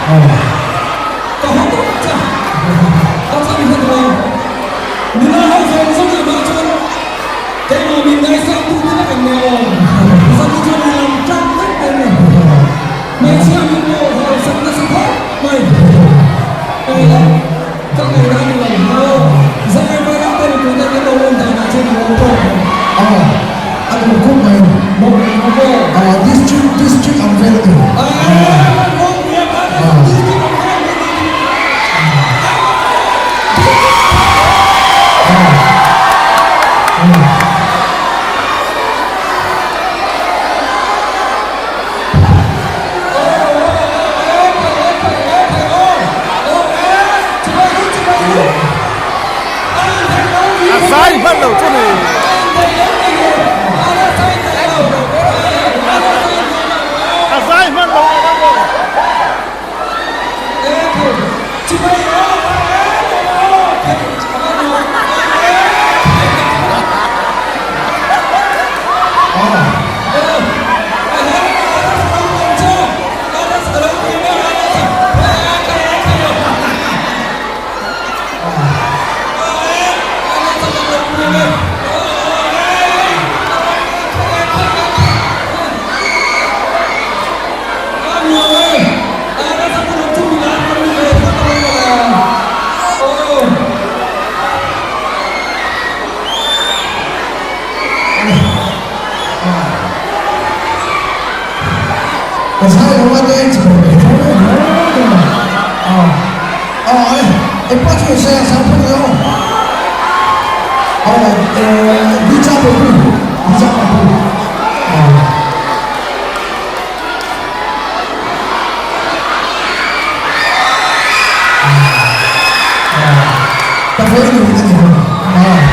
Ka haw tawp che. A chhan hi hre duh a. Nula ho zawng zawng ah mah chuan keimah min ngaisang tu te vek an nia aw. Zan hi chuan i lam tlang vek te ni. Hmeichhia min pawh hausak nasa khawp mai. Ka ngaihna a ni lo maw? Zai vara te mipui ten an lo awm danah chuan a lo tawk ang. Aw, a nuam khawp mai. Nuam khawp aw. Aw, district, district ang vel a ni. Aaa, ropui a kha district ang vel a ni. A zai hman lo chu ni. A zai hman lo a lo. Ka zai lo a dance pawh ve tho mai aw aw ale engpawh chu se a zai phawt ang aw aw Richa Babu Richa Babu aw. Ka vawi nu a ni bawk aw.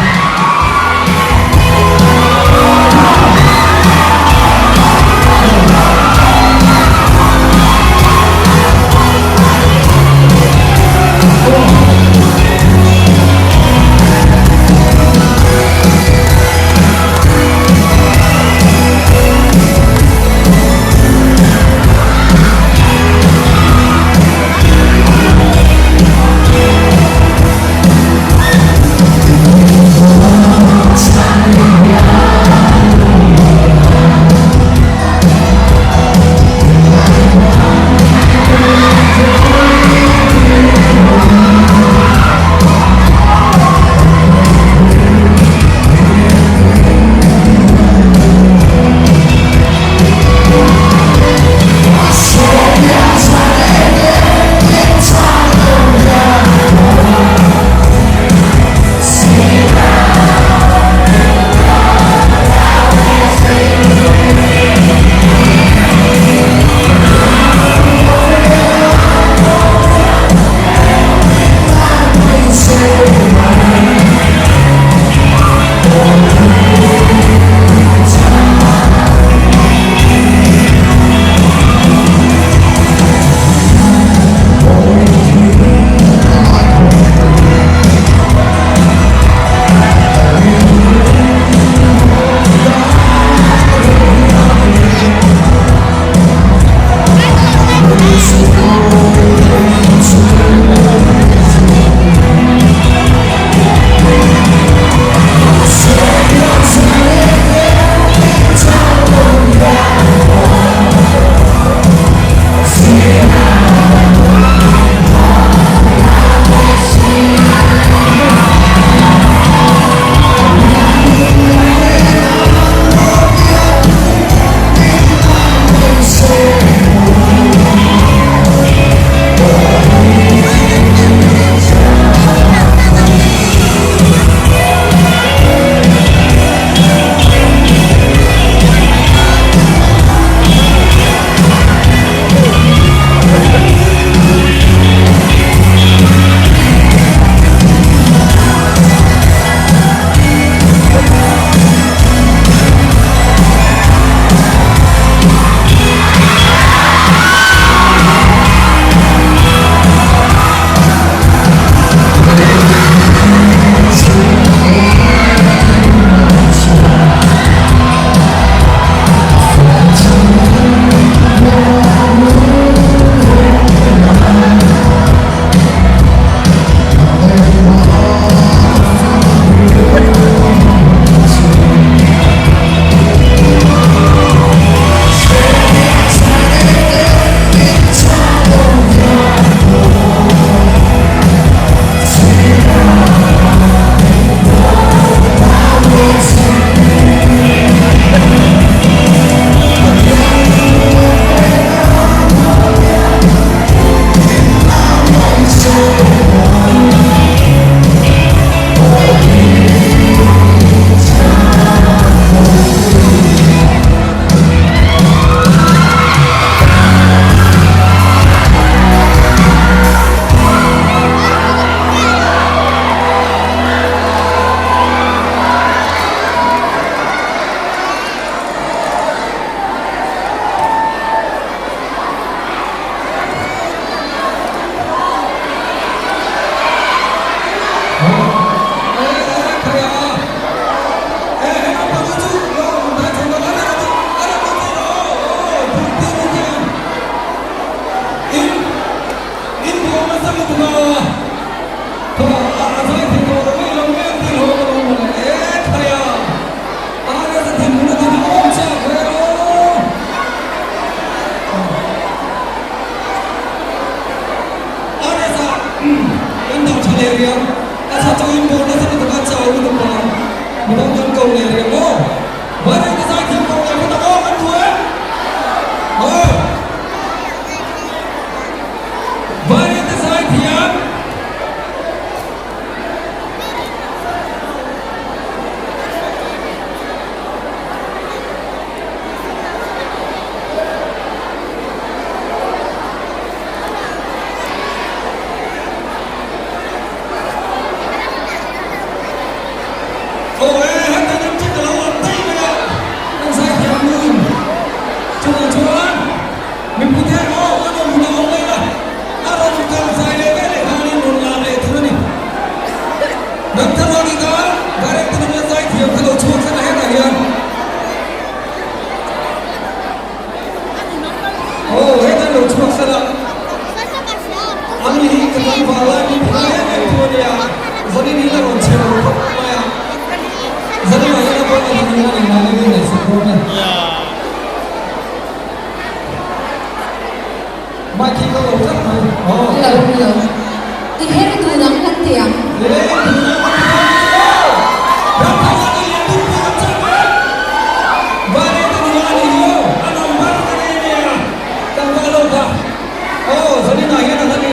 tha leh rih ang. A chhan chu in bawr nasa lutuk a chau lutuk tawh ang. Midang kan ko leh rih ang aw. Vairengte zaithiam ko leh phawt ang aw, kan duh em? Aw. Vairengte zaithiam. Aw e, heta deuh chu ka lo awm daih mai a, kan zaithiam nun chungah chuan mipui te aw kan awm hun a awm mai a, a rawn kal zai leh ve leh khanin rawn lam leh thung a ni. Ramthar Ika Director nula zaithiam kha lo chhuak thlen a hetah hian. Aw hetah lo chhuak thlen a. Ani hi ka tlangval lai min phal em em thu a nia. Zanin hi la rawn chhe lo khawp mai a. Zanin ah hian a bawlh a ni a ni ngai in ngaihsak dawn e. Mike hi ka lo tlat mai. Aw. Lo lo. I her dun ang kan ti ang. Ee.